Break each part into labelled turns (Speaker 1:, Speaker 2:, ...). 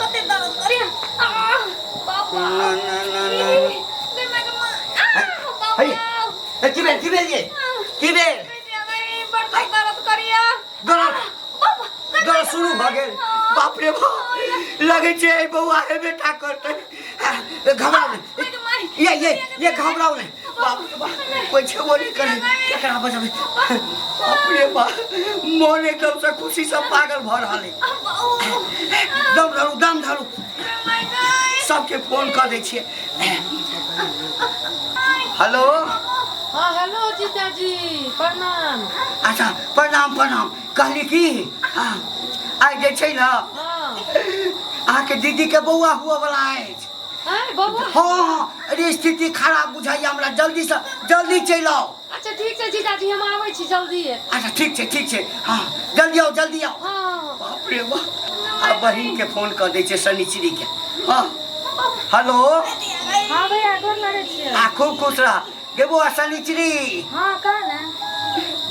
Speaker 1: कते दर्द करे आ बाबा
Speaker 2: ना ना ना ना
Speaker 1: गे मैं के माँ आ बाबा
Speaker 2: हे ए, की भेल की भेल ये की भेल
Speaker 1: बड़ दर्द करिया
Speaker 2: दर्द
Speaker 1: बाबा
Speaker 2: दर्द शुरू भऽ गेल बाप रे बाप लगै छै एहि बौआ हेबे टा करतै घबराउ नहि ये ये ये घबराउ नहि बाप रे बाप कोइ छेबो नहि करै केकरा बजबै बाप रे बाप मोन एकदमसँ खुशीसँ पागल भऽ रहल अइ दम धरू दम धरू सबके फोन कऽ दै छियै हेलो
Speaker 3: हाँ हेलो जीजाजी प्रणाम
Speaker 2: अच्छा प्रणाम प्रणाम कहली की हाँ आइ जे छै ने
Speaker 3: हाँ
Speaker 2: अहाँके दीदीके बौआ हुअ वला अछि
Speaker 3: आँय बबुआ
Speaker 2: हँ हँ अरे स्थिति खराब बुझाइए हमरा जल्दीसँ जल्दी चलि आउ
Speaker 3: अच्छा ठीक छै जीजाजी हम आबै छी जल्दी
Speaker 2: अच्छा ठीक छै ठीक छै हँ जल्दी आउ जल्दी आउ
Speaker 3: हाँ
Speaker 2: बाप रे बाप आ बहिनके फोन कऽ दै छै शनिचरीके हँ हेलो
Speaker 3: हाँ भैया गोर लागै छियै
Speaker 2: आ खूब खुश रह गे बौआ शनिचरी
Speaker 1: हाँ कह ना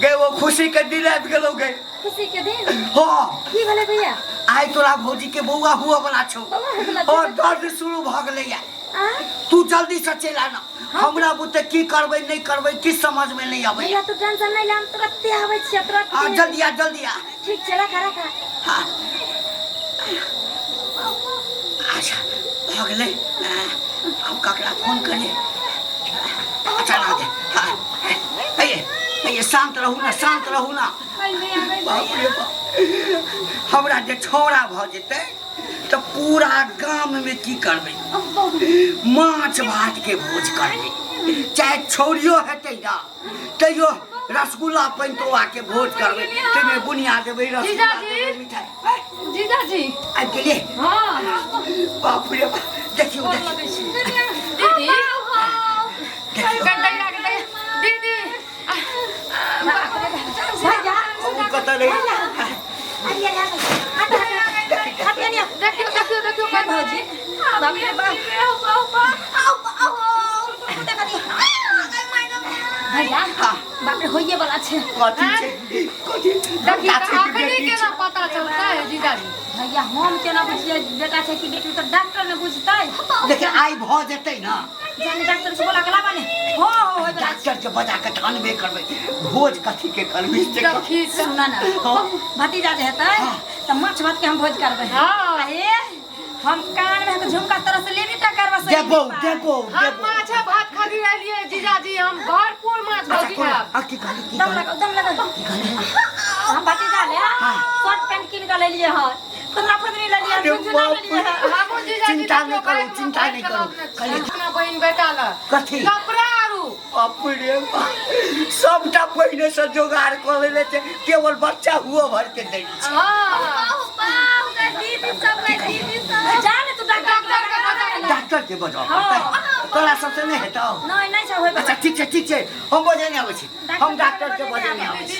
Speaker 2: गे वो खुशी के दिन आबि गेलौ गे
Speaker 1: खुशी के दिन
Speaker 2: हँ
Speaker 1: की भेलै भैया
Speaker 2: आइ तोरा भौजी के बौआ हुअ वाला छौ
Speaker 1: बौआ हुअ वाला छौ?
Speaker 2: और दर्द शुरू भऽ गेलैया
Speaker 1: आ
Speaker 2: तू जल्दी से चलि आना हमरा बुते की करबै नहि करबै किछु समझ में नहीं आबै
Speaker 1: भैया तू टेंशन नहीं ले हम तुरंते आबै छियै तुरंते
Speaker 2: हाँ जल्दी आ जल्दी आ
Speaker 1: ठीक छै रखा रखा
Speaker 2: हाँ अच्छा भऽ गेलै आब ककरा फोन करियै अच्छा ना दे हाँ हे हे शांत रहू ना शांत रहू ना बाप रे बाप हमरा जे छौड़ा भऽ जेतै तऽ पूरा गाममे की करबै माछ भात के भोज करबै चाहे छौड़ियो हेतै ना तैयो रसगुल्ला पैंतोआ के भोज करबै ताहिमे बुनिया देबै रसगुल्ला
Speaker 3: जीजाजी।
Speaker 2: देबै मिठाई हैं?
Speaker 3: जीजाजी
Speaker 2: आबि गेलियै
Speaker 3: हाँ
Speaker 2: बाप रे बाप देखियौ
Speaker 3: गोर
Speaker 2: देखियौ
Speaker 3: लगै छी दीदी
Speaker 2: देखियौ
Speaker 3: दीदी
Speaker 1: भैया
Speaker 2: ओ कतऽ रहै
Speaker 3: देखियो देखियो देखियो
Speaker 1: हे भौजी बाप रे बाप भैया
Speaker 2: हाँ।
Speaker 1: बाप रे होइए वाला छै
Speaker 2: कथी छै कथी
Speaker 3: देखी
Speaker 2: बेटा छै कि
Speaker 3: अखनी
Speaker 2: बेटी
Speaker 3: केना
Speaker 2: छै
Speaker 3: पता चलता है जीजाजी
Speaker 1: भैया हम केना बुझियै बेटा छै कि बेटी तऽ डॉक्टर ने बुझतै
Speaker 2: देखिए आइ भऽ जेतै ना
Speaker 1: जाने डॉक्टर से बोला के लाबा ने हो हो होय वाला
Speaker 2: डॉक्टर के बजा के ठानबे करबै भोज कथी के करबै से कह।
Speaker 3: देखी
Speaker 1: छै। सुना ना भतीजा जे हेतै तऽ माछ भात के हम भोज करबै
Speaker 3: हाँ।
Speaker 1: आ हे हम कान में के झुमका तरह से लेबे टा करबा से
Speaker 2: देबो देबो
Speaker 3: हम
Speaker 2: देबो
Speaker 3: माछ भात खाली रहलिए जीजाजी हम भरपूर माछ
Speaker 2: अच्छा
Speaker 3: भौजी
Speaker 2: कोनो
Speaker 3: खायब
Speaker 2: आ की कहली की
Speaker 1: दम
Speaker 2: कहली
Speaker 1: लगाओ दम लगाओ हम भतीजा ले शर्ट पैंट कीन के लेलिए हन फुदना फुदनी लेलिए
Speaker 2: अरे
Speaker 1: झुनझुना
Speaker 2: बाप
Speaker 1: लेलिए हन
Speaker 3: हमहूँ जीजाजी
Speaker 2: चिंता
Speaker 3: देखियौ
Speaker 2: नहि करू,
Speaker 3: बाइकमे
Speaker 2: चिंता
Speaker 3: बैठ
Speaker 2: नहि
Speaker 3: के
Speaker 2: करू।
Speaker 3: लऽ
Speaker 2: कहलियै-
Speaker 3: अपना बहिन बेटा लए
Speaker 2: कथी?
Speaker 3: कपड़ा आरू
Speaker 2: बाप रे बाप सबटा पहिने से जोगाड़ कऽ लेने छै केवल बच्चा हुआ भर के दै छै
Speaker 3: हाँ
Speaker 1: जा ने तू डॉक्टर
Speaker 3: डॉक्टर के बजा के ला।
Speaker 2: डॉक्टर के बजाओ तोरा सबसे नहि हेतौ
Speaker 1: नहीं नहीं छै होय
Speaker 2: अच्छा ठीक छै ठीक छै हम बजे नहि आबै छी हम डॉक्टर के बजे नहि आबै छी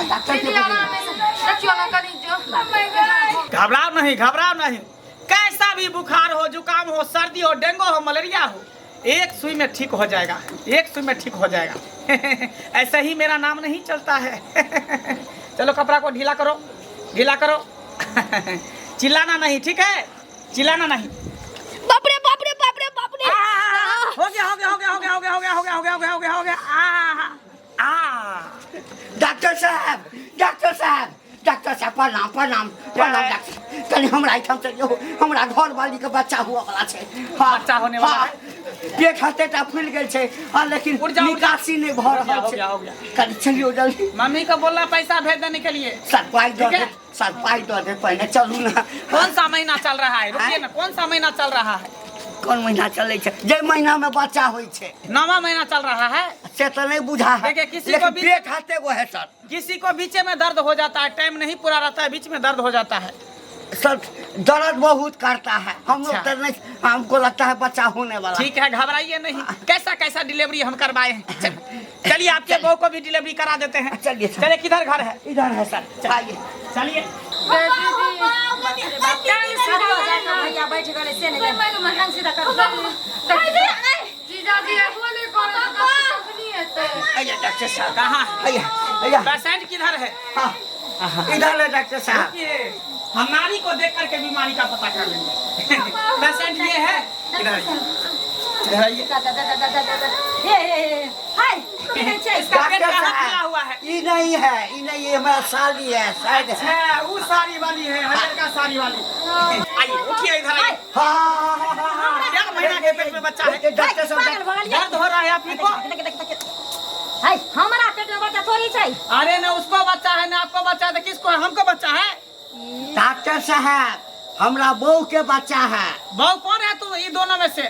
Speaker 2: डॉक्टर के
Speaker 3: दीदी
Speaker 2: बजे
Speaker 3: आराम से देखियो ना कनी जो
Speaker 4: घबराओ नहीं घबराओ नहीं कैसा भी बुखार हो जुकाम हो सर्दी हो डेंगू हो मलेरिया हो एक सुई में ठीक हो जाएगा एक सुई में ठीक हो जाएगा ऐसे ही मेरा नाम नहीं चलता है चलो कपड़ा को ढीला करो ढीला करो चिल्लाना नहीं ठीक है चिल्लाना नहीं
Speaker 1: बाप रे बाप रे बाप रे बाप रे
Speaker 4: आ, हो गया हो गया हो गया हो गया हो गया हो गया हो गया हो गया हो गया हो गया हो गया आ आ
Speaker 2: डॉक्टर साहब डॉक्टर साहब डॉक्टर साहब प्रणाम प्रणाम प्रणाम डॉक्टर कनि हमरा एहिठाम चलियौ हमरा घरवाली के बच्चा हुअ वाला छै हाँ,
Speaker 4: बच्चा होने वाला
Speaker 2: हाँ, पेट हते टा फूलि गेल छै हाँ लेकिन
Speaker 4: उठ जाओ, उठ जाओ।
Speaker 2: निकासी नहि भऽ
Speaker 4: हो गया,
Speaker 2: रहल
Speaker 4: हो
Speaker 2: छै
Speaker 4: गया, हो गया।
Speaker 2: कनि चलियौ जल्दी
Speaker 4: मम्मी को बोलना पैसा भेज देने के लिए
Speaker 2: सर पाइ दऽ
Speaker 4: ठीक है।
Speaker 2: दे सर पाइ दऽ दे पहिने चलू ना
Speaker 4: कौन सा महीना चल रहा है रुकिए ना कौन सा महीना चल रहा है
Speaker 2: कोन महीना चलै छै जे महीना में बच्चा होइ छै
Speaker 4: नौवा महीना चल रहा है
Speaker 2: से तऽ नहीं बुझा है
Speaker 4: देखिए, किसी
Speaker 2: लेकिन
Speaker 4: को भी-
Speaker 2: पेट हाथे गो है सर
Speaker 4: किसी को बीचे में दर्द हो जाता है टाइम नहीं पूरा रहता है बीच में दर्द हो जाता है
Speaker 2: सर दर्द बहुत करता है हम लोग
Speaker 4: अच्छा।
Speaker 2: तो नहीं हमको लगता है बच्चा होने वाला
Speaker 4: ठीक है घबराइए नहीं कैसा कैसा डिलीवरी हम करवाए हैं चलिए आपके बहू को भी डिलीवरी करा देते हैं
Speaker 2: चलिए सर।
Speaker 4: चलिए किधर घर है
Speaker 2: इधर है सर आइए
Speaker 4: चलिए
Speaker 1: भैया बैठ गेलै से नहीं सीधा कर
Speaker 3: जीजाजी बोले करे कखनी हेतै
Speaker 2: आइए डॉक्टर साहब
Speaker 4: कहाँ है
Speaker 2: आइए आइए
Speaker 4: पेशेंट किधर है
Speaker 2: हाँ इधर है डॉक्टर साहब
Speaker 4: रुकिए। हम नाड़ी को देख करके बीमारी का पता कर लेंगे। पेशेंट ये है, इधर आइए, इधर आइए।
Speaker 1: दा, दा, दा, दा, दा, दा, दा। हे हे हे हाय, की कहै छै?
Speaker 4: इसका पेट
Speaker 2: डॉक्टर
Speaker 4: कहाँ
Speaker 2: साहब,
Speaker 4: फूला हुआ है?
Speaker 2: ई नहीं है, ई नहीं, ये हमारा साली है शायद है।
Speaker 4: अच्छा, वो साड़ी वाली है, हजर का साड़ी वाली। आइए, उठिए, इधर आइए।
Speaker 2: हाँ, हाँ, हाँ, हाँ, हाँ।
Speaker 4: 1.5 महीना के पेट में बच्चा है।
Speaker 2: डॉक्टर साहब,
Speaker 1: पागल भऽ गेलियै?
Speaker 4: दर्द हो रहा है आप ही को?
Speaker 1: देख, देख, देख, देख। हाय, हमरा पेट में बच्चा थोड़ी छै।
Speaker 4: अरे ना उसको बच्चा है ना आपको बच्चा है, तो किसको है? हमको बच्चा है।
Speaker 2: डॉक्टर साहब, हमरा बहू के बच्चा है।
Speaker 4: बहू कौन है तुम ये दोनों में से?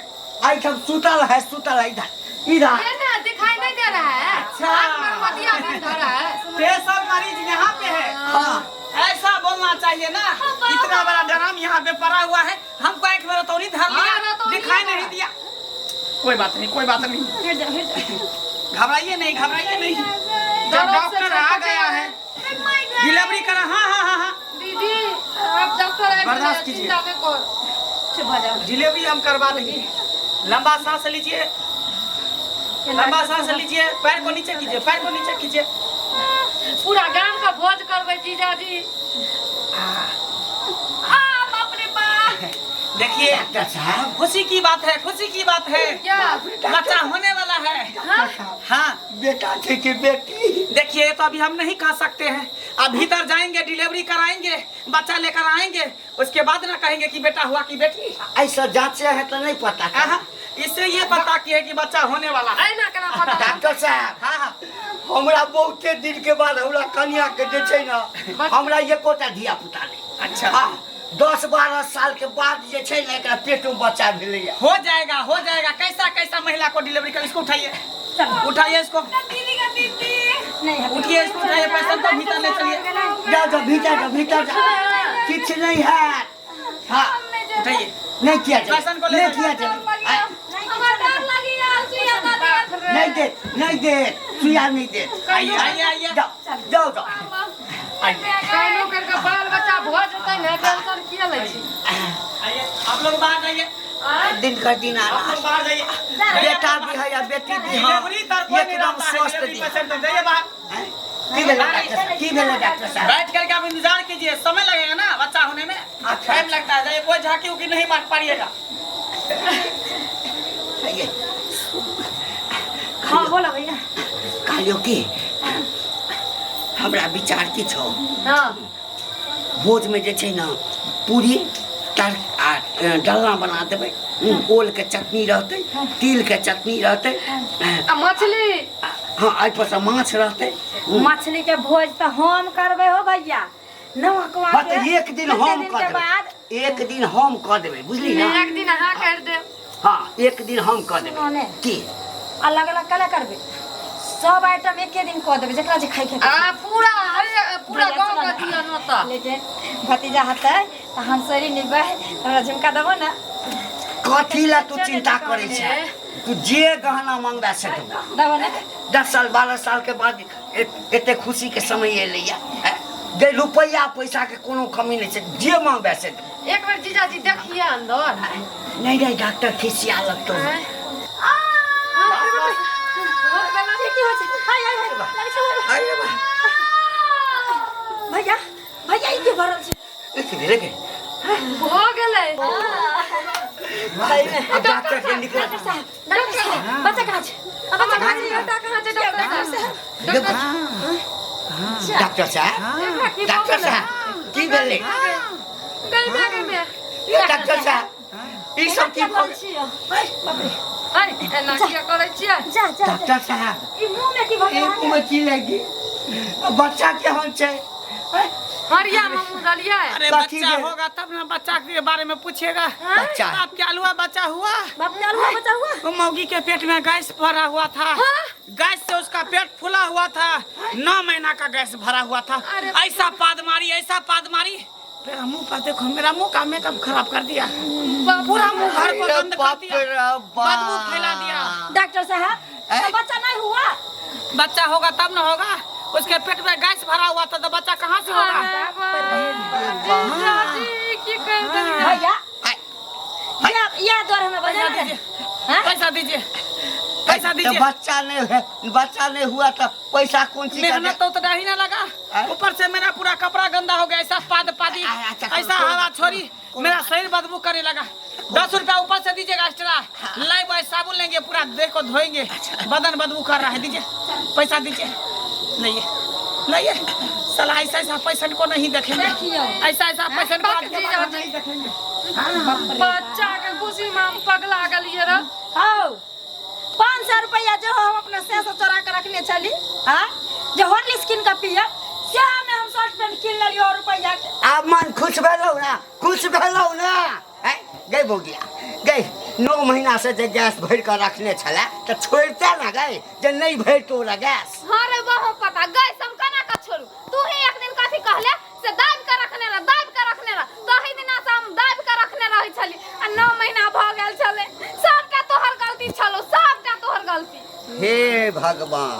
Speaker 2: आई हम सुतल है, सुतल है, इधर इधर।
Speaker 3: ये ना दिखाई नहीं दे रहा है।
Speaker 4: अच्छा।
Speaker 3: आँख में मोतिया बिंद धरा है।
Speaker 4: पेशर मरीज यहाँ पे है।
Speaker 2: हाँ।
Speaker 4: ऐसा बोलना चाहिए ना, इतना बड़ा ड्राम यहाँ पे पड़ा हुआ है, हमको एक बार तो नहीं धर
Speaker 3: हाँ,
Speaker 4: लिया,
Speaker 3: रतौनी
Speaker 4: दिखाई
Speaker 3: है।
Speaker 4: नहीं दिया। कोई बात नहीं, कोई बात नहीं,
Speaker 1: हट जा, हट जा।
Speaker 4: घबराइए नहीं, घबराइए नहीं। जब
Speaker 3: दर्द से
Speaker 4: डॉक्टर आ
Speaker 3: छटपट
Speaker 4: गया है, डिलीवरी करा। हाँ हाँ हाँ हाँ,
Speaker 3: दीदी आप डॉक्टर आए
Speaker 4: बर्दाश्त कीजिए।
Speaker 3: चिंता नहीं करो।
Speaker 1: चुप भऽ जाओ।
Speaker 4: डिलीवरी हम करवा देंगे। लंबा सांस लीजिए, लंबा सांस लीजिए, पैर को नीचे कीजिए, पैर को नीचे कीजिए।
Speaker 3: पूरा गांव का भोज करबै जीजाजी। आ बाप रे बाप।
Speaker 4: देखिए,
Speaker 2: डॉक्टर साहब,
Speaker 4: खुशी की बात है, खुशी की बात है,
Speaker 3: क्या?
Speaker 4: बच्चा होने वाला है। हाँ,
Speaker 2: बेटा थे कि बेटी?
Speaker 4: देखिए, तो अभी हम नहीं कह सकते हैं। अब भीतर जाएंगे, डिलीवरी कराएंगे, बच्चा लेकर आएंगे, उसके बाद ना कहेंगे कि बेटा हुआ कि बेटी।
Speaker 2: ऐसा जांचे है तो नहीं पता।
Speaker 4: आहा, इससे ये पता किया कि बच्चा होने वाला है।
Speaker 3: ऐना केना पता?
Speaker 2: डॉक्टर साहब,
Speaker 4: हाँ हाँ,
Speaker 2: हमरा बहुते दिन के बाद हमरा कन्या के जे छै ना, हमरा एकोटा धिया पुता नहीं।
Speaker 4: अच्छा।
Speaker 2: हाँ, 10-12 साल के बाद जे छै ना, एकरा पेट में बच्चा भेलैया।
Speaker 4: हो जाएगा, हो जाएगा। कैसा कैसा महिला को डिलीवरी कर, इसको उठाइए, उठाइए इसको,
Speaker 1: नहीं,
Speaker 4: उठिए इसको, उठाइए, पैसा को भीतर ले चलिए।
Speaker 2: जाओ जाओ, भीतर जाओ, भीतर जाओ, किछ नहीं है। हाँ,
Speaker 4: उठाइए,
Speaker 2: नहीं किया जाए,
Speaker 4: पैसन को ले
Speaker 2: नहीं
Speaker 4: जाओ।
Speaker 2: किया जाए, नहीं दे, नहीं दे, सुइया नहीं दे।
Speaker 4: आइए आइए आइए,
Speaker 2: जाओ जाओ जाओ।
Speaker 4: आइए
Speaker 3: कहनो करके बाल बच्चा भऽ जेतै ने, टेंशन किया लै छी?
Speaker 4: आइए, आप लोग बाहर जाइए,
Speaker 2: दिन का दिन
Speaker 4: आप
Speaker 2: आना।
Speaker 4: लोग बाहर जाइए।
Speaker 2: बेटा भी है या बेटी भी है,
Speaker 4: डिलीवरी तर कोई नहीं
Speaker 2: एकदम
Speaker 4: रहता है,
Speaker 2: स्वस्थ
Speaker 4: डिलीवरी
Speaker 2: दी है।
Speaker 4: पेशेंट तो जाइए बाहर।
Speaker 2: हैं? की भेलै डॉक्टर साहब? की भेलै डॉक्टर साहब?
Speaker 4: बैठ करके आप इंतजार कीजिए, समय लगेगा ना बच्चा होने में,
Speaker 2: अच्छा।
Speaker 4: टाइम लगता है। जाइए, कोई झांकी उकी नहीं मार पाइएगा।
Speaker 2: ये,
Speaker 1: हाँ बोलो भैया।
Speaker 2: कहलियौ की हमरा विचार की छौ?
Speaker 3: हाँ।
Speaker 2: भोज में जे छै ने, पूरी तर आ डलना बना देबै, ओल के चटनी रहतै, तिल के चटनी रहतै।
Speaker 3: आ मछली?
Speaker 2: हाँ, एहि पर से माछ रहतै।
Speaker 1: मछली के भोज तऽ हम करबै हो भैया, नमकवा
Speaker 2: हाँ,
Speaker 1: के।
Speaker 2: तऽ एक दिन
Speaker 1: कते
Speaker 2: हम
Speaker 1: दिन
Speaker 2: कऽ
Speaker 1: के
Speaker 2: देबै,
Speaker 1: बाद
Speaker 2: एक दिन हम कऽ देबै, बुझली ना?
Speaker 3: एक दिन अहाँ कर देब।
Speaker 2: हाँ, एक दिन हम कऽ
Speaker 1: सुनो
Speaker 2: देबै।
Speaker 1: ने।
Speaker 2: की?
Speaker 1: अलग अलग कला करबै, सब आइटम एके दिन कऽ देबै, जकरा जे खाइ के।
Speaker 3: आ पूरा, अरे पूरा
Speaker 1: भैया,
Speaker 3: गाँव
Speaker 1: सुनो
Speaker 3: के
Speaker 1: ने।
Speaker 3: दिया नोता।
Speaker 1: लेकिन भतीजा हतै तऽ हम सरी निबै, हमरा झुमका देबो ने?
Speaker 2: कथी ला तू चिंता करै छै? तू जे गहना मंगबा से देबो।
Speaker 1: देबो ने?
Speaker 2: 10 साल 12 साल के बाद एते खुशी के समय एलैया, हैं? जे रुपैआ पैसा के कोनो कमी नहीं छै, जे मंगबा से देबो।
Speaker 3: एक बेर जीजाजी देखिए अंदर।
Speaker 2: नहीं नहीं, डॉक्टर खिसिया लगतो।
Speaker 3: आँय?
Speaker 1: की होइ छै? हाय हाय हाय, लगै छै।
Speaker 2: अरे बा।
Speaker 1: भैया भैया, ई के भरल छै?
Speaker 2: ई की भेलै गे?
Speaker 3: भऽ गेलै।
Speaker 2: अब डॉक्टर के निकल।
Speaker 1: डॉक्टर साहब, डॉक्टर साहब, बच्चा कहाँ छै? आ, बच्चा कहाँ छै?
Speaker 3: बेटा कहाँ छै डॉक्टर साहब?
Speaker 2: डॉक्टर साहब, डॉक्टर साहब, की भेलै?
Speaker 3: गई मैं, गई मैं।
Speaker 2: ए, डॉक्टर साहब, ई सब की भऽ गेल?
Speaker 1: छियै? बाप रे।
Speaker 3: अरे एना किया करै छियै?
Speaker 1: जा जा जा।
Speaker 2: डॉक्टर साहब,
Speaker 1: ई मुँह में की भऽ
Speaker 2: ई
Speaker 1: गेल?
Speaker 2: मुँह में की लागि? बच्चा केहन छै?
Speaker 3: हरिया में मुँह दलियै।
Speaker 4: अरे
Speaker 2: कथी
Speaker 4: बच्चा
Speaker 2: भेल?
Speaker 4: होगा तब ना बच्चा के बारे में पूछेगा।
Speaker 2: बच्चा
Speaker 4: आप क्या हुआ, बच्चा हुआ?
Speaker 1: बाप रे, हुआ बच्चा हुआ?
Speaker 4: वो मौगी के पेट में गैस भरा हुआ था, गैस से उसका पेट फूला हुआ था, 9 महीना का गैस भरा हुआ था। ऐसा पाद मारी, ऐसा पाद मारी, मेरा मुंह पर देखो, मेरा मुंह का मेकअप खराब कर दिया, पूरा मुंह घर को
Speaker 2: अरे
Speaker 4: गंद कर
Speaker 2: बाप
Speaker 4: दिया,
Speaker 2: रे बाप।
Speaker 4: बदबू फैला दिया।
Speaker 1: डॉक्टर साहब, तो बच्चा नहीं हुआ?
Speaker 4: बच्चा होगा तब न होगा, उसके पेट में गैस भरा हुआ था तो बच्चा कहाँ से होगा?
Speaker 3: जीजाजी की कर देलियै?
Speaker 1: भैया, या या द्वारा हमरा बजा
Speaker 4: पैसा दीजिए,
Speaker 1: हाँ?
Speaker 4: पैसा दीजिए। पैसा
Speaker 2: तो
Speaker 4: दीजिए।
Speaker 2: बच्चा नहीं है, बच्चा नहीं हुआ तो पैसा कौन चीज का
Speaker 4: मेहनत तो उतना ही ना लगा,
Speaker 2: आय?
Speaker 4: ऊपर से मेरा पूरा कपड़ा गंदा हो गया, ऐसा पाद पादी,
Speaker 2: आय, अच्छा,
Speaker 4: ऐसा हवा छोड़ी, मेरा शरीर बदबू करने लगा। 10 रुपया ऊपर से दीजिएगा एक्स्ट्रा। लाइफ बॉय साबुन लेंगे, पूरा देह को धोएंगे, बदन बदबू कर रहा है। दीजिए पैसा दीजिए। नहीं नहीं, साला ऐसा ऐसा पैसा को नहीं देखेंगे।
Speaker 1: देखियो।
Speaker 4: ऐसा ऐसा पैसा को आज के बाद हम नहीं देखेंगे।
Speaker 3: बच्चा के खुशी में हम पगला गेलियै रह।
Speaker 1: हौ, 500 रुपया जो हम अपना से चोरा के रखने छली, हाँ, जे हॉर्लिक्स कीन के पियब, से हमें हम शर्ट पैंट कीन लेलियो रुपया के।
Speaker 2: आब मन खुश भेलौ ना, खुश भेलौ ना? आँय, गई बौगिया गई, 9 महीना से जे गैस भरि कऽ रखने छलै तऽ छोड़िते ने गई जे नहि भरि तोरा गैस।
Speaker 5: हाँ रे बहो पता गैस हम केना के छोड़ू? तू ही एक दिन कथी कहले से दाबि के रखने रह, दाबि के रखने रह, तही दिना से हम दाबि के रखने रहै छली आ 9 महीना भऽ गेल छलै। सबटा तोहर गलती छलो, सबटा तोहर गलती।
Speaker 2: हे भगवान।